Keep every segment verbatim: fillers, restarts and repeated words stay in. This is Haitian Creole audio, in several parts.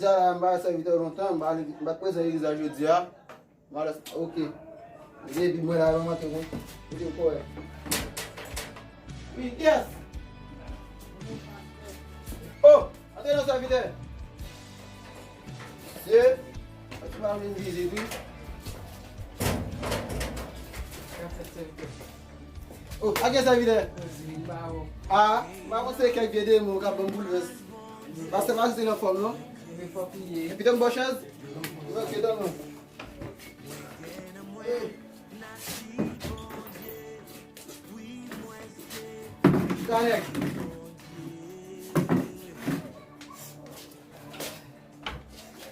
M pa sèvitè lontan, m pa, m pa t prezan legliz la jodi a. M pa, ok. Depi mwen la, mwen antre, wi. Kote w kòrèk? Wi, kiyès? Oh, antre non, sèvitè. Mesye, an ti pa vin vizit, wi. Oh, a gen sèvitè? Ah, m pa konn se kèk vye demon k ap ban m boulvès. Pastè pa soti nan fòm, non? Epi te m bò chèz? Ok, tann mwen. Kanèk.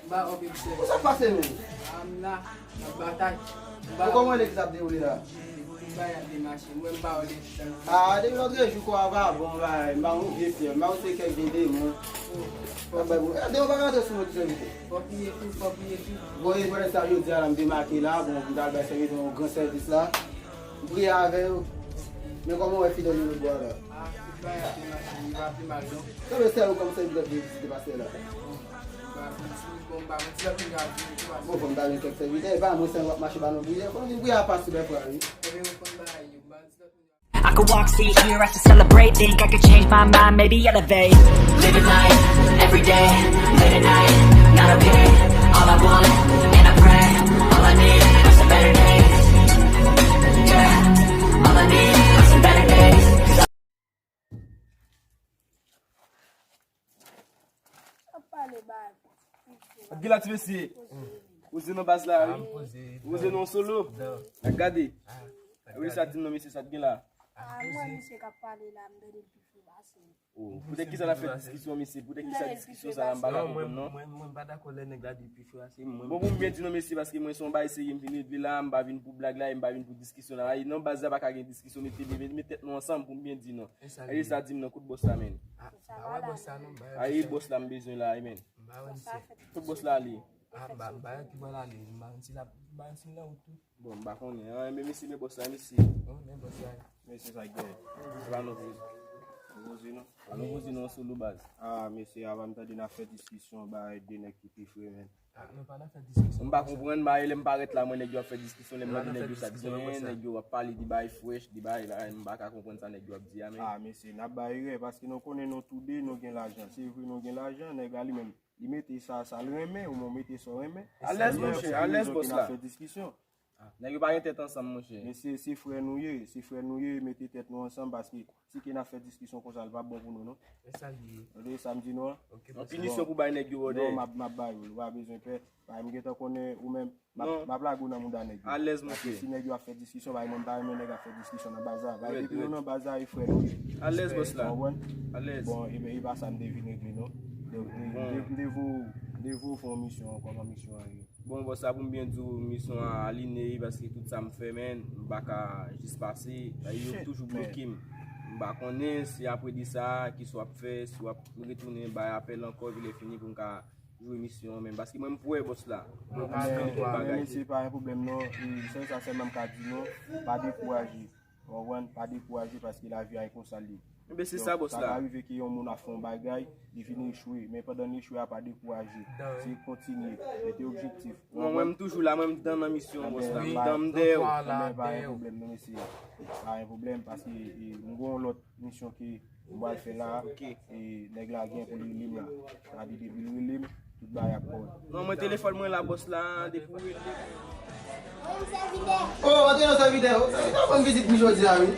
Ba, ok, misye. Sa k pase menm? A, m la, m ap batay. Ou kòman legliz ap dewoule la? Tout bagay ap demache. Mwen, m pa wè legliz la. A, depi lòt jou, kò a pa bon, bagay. M pa yon vye frè. M pa yon se kèk vye demon. Fòk bay bon. E, demon pa ka rantre sou mwen, sèvitè. Fòk priye tou, fòk priye tou. Bon, e, pandan sa, jodi a la, m demake la. Bon, m t al bay sèvitè yon gran sèvis la. M priye avè yo. Men kòman w wè fidèl yo lòt bò a la? A, tout bagay ap demache, li pa pi mal, non. Sa vle sèl ou kòm sèvitè ki vizite pastè la? Bon, m pa konn si, bon, m pa konn si lòt moun ka vini tou, pastè. Bon, fò m ta gen kèk sèvitè, e pa mwen sèl w ap mache ba nan priyè. Fò nou vin priye a pastè dèfwa, wi. Ebyen, ou konn bagay yo, m pa konn si lòt moun ka I could walk, see, hear, I should celebrate. Think I could change my mind, maybe elevate. Living life, every day, late at night, not okay. All I want, and I pray, all I need are some better days. Yeah, all I need are some better days. Ap pale ba. Ap gen la ti mesye. Poze nan baz la, wi. Poze nan solo. Gade. Wi, sa di m non, mesye, sa t gen la. Ah, mwen, misye k ap pale la, m tande l pi fou pase m. Oh, poutèt kisa n ap fè diskisyon, mesye? Poutèt kisa diskisyon sa la, m pa ka konprann, non. Mwen, mwen, mwen pa dakò lè nèg la di l pi fou pase m, mwen. Bon, pou m byen di non, mesye, paske mwen se yon bagay serye m vin regle la, m pa vin pou blag la, e m pa vin pou diskisyon la. E nan baz la pa ka gen diskisyon, mete, mete, mete tèt nou ansanm pou m byen di non. E sa di m nan, kout bòs la, men. Ah, pa wè bòs la, non, ba. Ayi, bòs la m bezwen la, amen. M pa wè misye. Kout bòs la ale. Ah, m pa, m pa wè ki bò l ale, m pa konn si l ap, m pa konn si l nan wout tou. Bon, m pa konnen. An, men mesye, men bòs la, mesye. Oh, men bòs la. Mesye, sa k gen? Se pa nou poze. Nou poze, non? Pa nou poze, non, sou nou baz. Ah, mesye, avan m tande n ap fè diskisyon, bay de nèg ki pi fre, men. Ah, nou pa nan fè diskisyon. M pa konprann, bay, lè m parèt la, mwen, nèg yo ap fè diskisyon, lè m mande nèg yo sa k gen, nèg yo ap pale de bay frèch, de bay la, m pa ka konprann sa nèg yo ap di a, men. Ah, mesye, n ap bay erè, paske nou konnen nou toude, nou gen lajan. Se vre, nou gen lajan, nèg la li menm. Li mete sa, sa l renmen, ou mwen mete sa w renmen. Alèz, monchè, alèz, bòs la. Fè diskisyon. Ah, nèg yo pa gen tèt ansanm, monchè. Men se, se frè nou ye, se frè nou ye, mete tèt nou ansanm, paske si ke n ap fè diskisyon konsa, l p ap bon pou nou, non. E sa l ye. Tande sa m di nou an? Yon pinisyon pou bay nèg yo, brother. Non, m ap, m ap bay ou, ou pa bezwen pè. Bay, m gentan konnen ou menm, m ap, m ap lage w nan mouda nèg yo. Alèz, monchè. Paske si nèg yo ap fè diskisyon, bay, mwen m pa renmen nèg ap fè diskisyon nan baz la. Bay, depi nou nan baz la, e frè nou ye. Alèz, bòs la. Ou konprann? Alèz. Bon, e, e pa sa m te vin regle, non. Donk, m te, m te voye w, m te voye w fè yon misyon ankò, kòman misyon an ye? Bon, bòs la, pou m byen di w, misyon an alinye, paske tout sa m fè, men, m pa ka jis pase. Yo toujou bloke m. M pa konnen si apre de sa, kisa w ap fè, si w ap retounen bay apèl ankò, epi lè fini pou m ka jwe misyon an menm. Paske mwen, m pwè bòs la. Mwen pa vle tout bagay. Men mesye, pa gen pwoblèm non. E, sèl sa sèlman m ka di nou, pa dekouraje. Ou konprann? Pa dekouraje paske lavi a e konsa l ye. Enben, se sa, bòs la. Sa ka rive ke yon moun ap fè yon bagay, li vin echwe. Men pandan l echwe a, pa dekouraje. Se kontinye. Mete objektif. Non, mwen, m toujou la, mwen, m dan nan misyon, bòs la. M dan, m dèyè w. Enben, pa gen pwoblèm non, mesye. Pa gen pwoblèm, paske, e, m gen yon lòt misyon ke m pral fè la, e nèg la gen pou li rele m la. Sa di depi l rele m, tout bagay ap kòrèk. Non, mwen telefòn mwen la, bòs la, depi w rele m. Oh, antre non, sèvitè. Oh, sèvitè, ban m vizit pou jodi a, wi.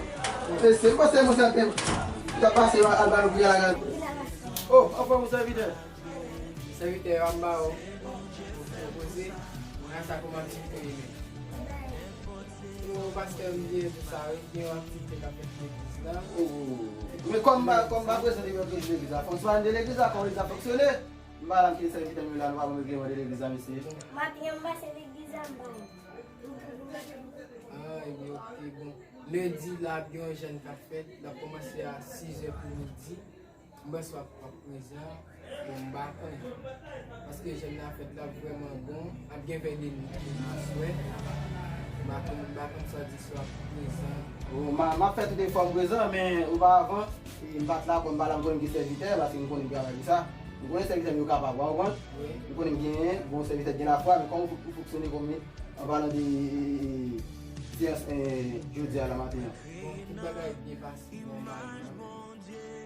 Mesye, m panse mwen sèten. Ou ta pase al ba nou priyè la, gade. Oh, anfòm ou, sèvitè? Sèvitè, anba ou. Poze. Mwen sa kòman ti pou li. Yo, pastè, m byen pou sa, wi. Gen yon aktivite k ap fèt nan legliz la. Oh, men kòm m pa, kòm m pa prezan depi antre legliz la, fòk m swa de legliz la, kòman legliz la fonksyone. M pa la, m kite sèvitè m yo la, nou pa ban m regleman de legliz la, mesye. Maten an, m pase legliz la, m pa. Ah, ebyen, ok, bon. Lendi la, ap gen yon jèn k ap fèt, l ap kòmanse a sizè pou midi. M panse w ap, w ap prezan. Bon, m pa konnen. Paske jèn nan fèt la vrèman bon. Ap gen vè de nwit demen aswè. M pa konn, m pa konn sa w di si w ap prezan. Bon, m a, m ap fè tout efò m prezan, men oparavan, e, m pa t la, kòm m pa la, m konnen m gen sèvitè, paske m konnen m travay pou sa. Ou konnen sèvitè m yo kapab, w konprann? Wi. Ou konnen m genyen, bon sèvitè gen lafwa, men kòman ou fok-, ou fonksyone kòm, an palan de, e, e, e, seyans, e, jodi a la maten an? Bon, tout bagay byen pase nòmalman.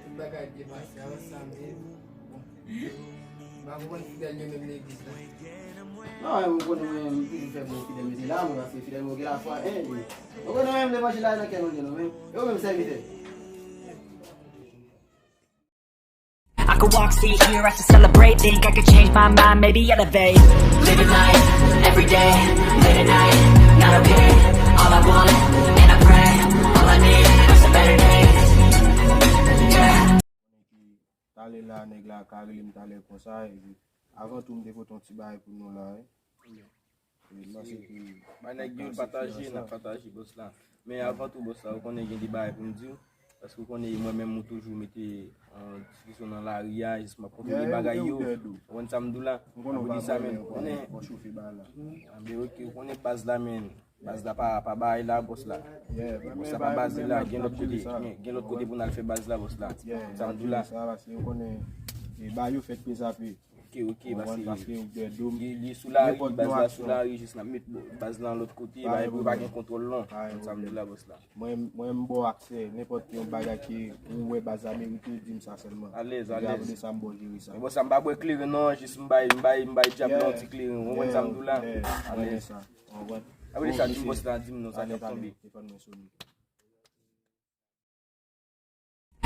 Tout bagay byen pase, avan sa menm, bon. M pa konprann fidèl yo menm legliz la. Non, ou konnen mwen, m toujou fè bon fidèl mete la, mwen, paske fidèl mwen gen lafwa, en, e, ou konnen menm levanjil la nan kè nou li ye non, men, e ou menm sèvitè. I could walk, see, hear, I should celebrate. Think I could change my mind, maybe elevate. Living life, every day, late at night, not okay. All I want, and I pray, all I need are some better days. Yeah. Talè la, nèg la ka rele m talè konsa, epi avan tou m te pote yon ti bagay pou nou la, wi. E m panse ke Ba nèg yo pataje, n ap pataje bòs la. Men avan tou bòs la, ou konnen gen de bagay pou m di w. Paske ou konnen mwen menm ou toujou mete an diskisyon nan lari a, jis m ap kontwole bagay yo. Ou konn sa m di w la? Ou konnen sa men, ou konnen. Anben oke, ou konnen baz la men. Baz la pa, pa bagay la bòs la. Bòs la pa baz li la, gen lòt kote, gen, gen lòt kote pou n al fè baz la bòs la. Ou konn sa m di w la? Sa paske ou konnen e bagay yo fèt pe zape. Ok, ok, paske paske ou dè do m. Li, li sou lari, baz la sou lari, jis n ap met baz la yon lòt kote, bagay pou pa gen kontwòl non. Ou konn sa m di w la bòs la? Mwen, mwen m ba w aksè, nenpòt yon bagay ke ou wè baz la merite, di m sa sèlman. Alèz, alèz. Epi apre de sa m ba w jere sa. Men bòs la, m pa bwè kleren non, jis m bay, m bay, m bay dyab la yon ti kleren, ou konprann sa m di w la? Alèz. Apre de sa, di m bòs la, di m non, sa k ap tonbe.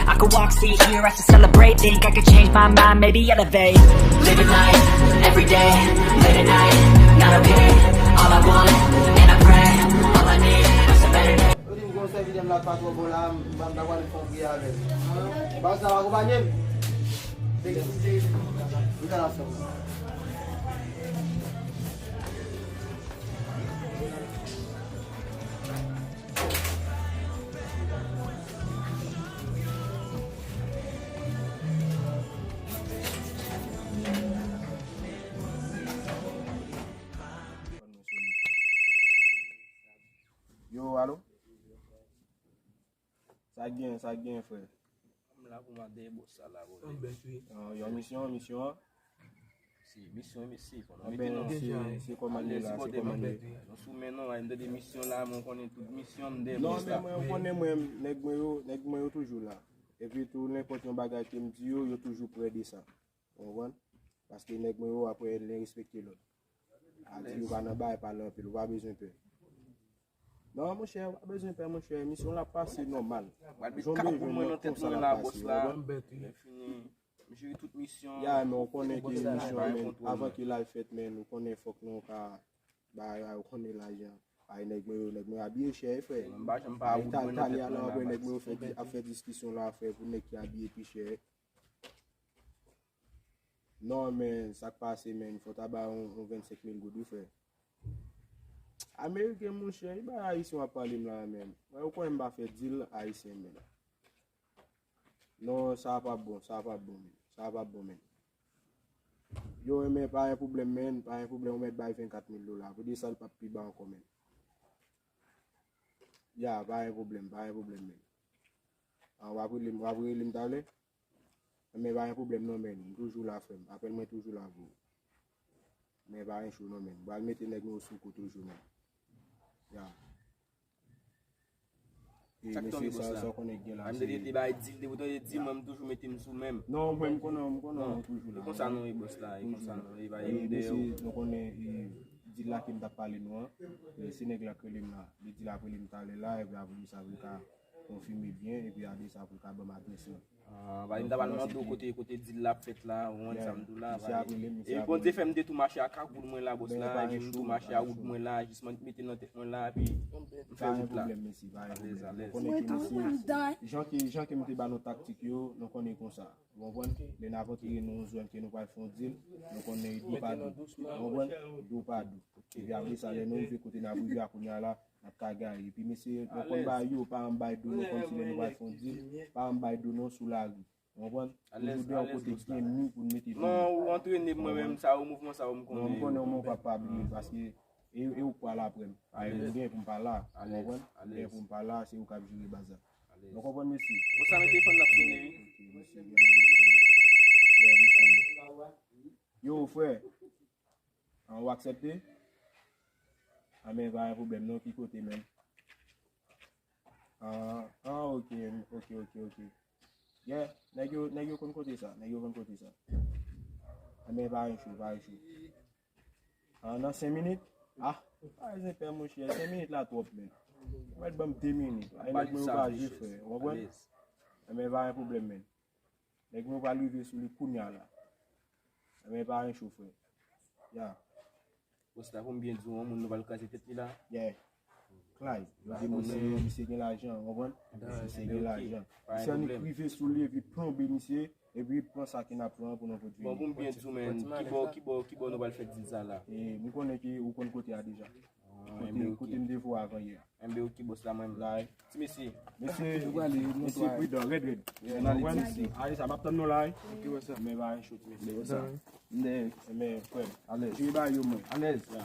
I could walk, see, hear, I should celebrate. Think I could change my mind, maybe elevate. Living life, every day, late at night, not okay. All I want, and I pray, all I need are some better days. Yo di m gon sèvitè m la pa twò bon la, m pa m ta pral fè yon priyè avè l. Baz la akonpanye m. Li ka la sèl. Yo, alo? Sa k gen, sa k gen, frè? M la pou m ap dèyè bòs sa la, bro. Yon misyon, yon misyon. Se misyon e mesye, fò nou mete non. Se kòman li ye la, se kòman li ye. Nou sou men non, m tande misyon la, men w konnen tout misyon m dèyè bòs la. Non, men mwen, ou konnen mwen, nèg mwen yo, nèg mwen yo toujou la. Epi tou, nenpòt yon bagay ke m di yo, yo toujou prè de sa. Ou konprann? Paske nèg mwen yo, apre, yo respekte lòd. A di yo pa nan bagay pale anpil, ou pa bezwen pè. Non, monchè, ou pa bezwen pè, monchè, misyon la pase nòmal. Jan w bezwen nan konsa l ap pase, ou konprann? Lè fini, m jere tout misyon. Ya, men ou konnen ke misyon an, men, avan ke l al fèt, men, ou konnen fòk nou ka bay, ou konnen lajan. Ay, nèg mwen yo, nèg mwen yo abiye chè, frè. Ay, talè a la, apre, nèg mwen yo ap fè diskisyon la, frè, pou nèg ki abiye pi chè. Non, men, sa k pase, men, fò w ta ba yon, yon vennsenk mil goud, wi, frè. Ameriken, monchè, ki bagay ayisyen w ap pale m la, men. Mwen, ou konnen m pa fè dil ayisyen, men. Non, sa a p ap bon, sa a p ap bon, men. Sa a p ap bon, men. Yo, men, pa gen pwoblèm, men, pa gen pwoblèm, ou mèt bay vennkat mil dola. Pou de sa, l p ap pi ba ankò, men. Ya, pa gen pwoblèm, pa gen pwoblèm, men. A, w ap rele m, w ap rele m talè? Men pa gen pwoblèm non, men. M toujou la, frè m. Apèl mwen toujou la pou ou. Men pa gen cho non, men. M pral mete nèg mwen yo sou kou toujou, men. Ya. E mesye sa, sa w konnen k gen la, se. Ann rete bay dil, depi w tande di mwen, m toujou mete m sou men m. Non, mwen, m konnen, m konnen ou toujou la. E konsa nou ye, bòs la, e konsa nou ye, pa gen dèyè w. Mesye, nou konnen, e, dil la ke m t ap pale nou an, e, se nèg la k rele m la. Li di l ap rele m talè la, epi apre sa, pou l ka konfime byen, epi apre sa, pou l ka ban m adrès lan. Ah, pa m ta pral mande w kote, kote dil la ap fèt la, ou konprann sa m di w la. Epi Bondye fè m te tou mache ak kagoul mwen la, bòs la, epi m tou mache ak woud mwen la, jis mwen mete nan tèt mwen la, epi m fè wout la. Alèz, alèz. Mwen tou, m dan. Jan ke, jan ke m te ba nou taktik yo, nou konnen konsa. Ou konprann? Lè n ap antre nan yon zòn ke nou pral fè yon dil, nou konnen dou pa dou. Ou konprann? Dou pa dou. Epi apre sa, lè nou rive kote n ap rive a kounye a la, n ap ka gaye. Epi mesye, nou konn bagay yo, pa janm bay do, nou konn si lè nou pral fè yon dil, pa janm bay do non sou lari. Ou konprann? Toujou de yon kote byen mi pou n mete do. Non, ou antrene m mwen menm, sa yo mouvman sa yo m konnen. Non, m konnen ou pa, pa bliye, paske e, e ou k pral apre m. Alèz. Mwen gen pou m pa la, ou konprann? Alèz. Gen pou m pa la, se ou k ap jere baz la. Nou konprann, mesye? Bon, sa men telefòn nan ap sone, wi. Ok, mesye, gen mesye. frè, mesye. Yo, frè. An, ou aksepte? A, men pa gen pwoblèm non, ki kote menm? An, an, ok, ok, ok, ok. Yeah, nèg yo, nèg yo konn kote sa, nèg yo konn kote sa. A, men pa gen cho, pa gen cho. An, nan senk minit? Ah, pa gen pè monchè, senk minit la twòp, men. Ou mèt ban m de minit. Ay, nèg mwen yo pa jwe, frè, ou konprann? A, men pa gen pwoblèm, men. Nèg mwen pral rive sou li kounya la. A, men pa gen cho, frè. Ya. Bòs la, pou m byen di w, yon moun nou pral kraze tèt li la. Yeah. Clay, yo di misye, misye gen lajan, ou konprann? Misye gen lajan. Misye annik rive sou li epi plonbe misye, epi pran sa ke n ap pran pou nou pot vini. Bon, pou m byen di w, men, kibò, kibò, kibò nou pral fè dil sa la? E, m konnen ke ou konn kote a deja. Kote, kote m te voye avan yè. Enben, ok, bòs la, mwen menm. Ti mesye. Mesye, mesye pridan, rèd, rèd. N ale, ti mesye. Ale sa, m ap tann nou la, wi. Ok, wè sa. Men pa gen cho, ti mesye. Men, frè m. Alèz. Jere bagay yo, mwen. Alèz. Ya.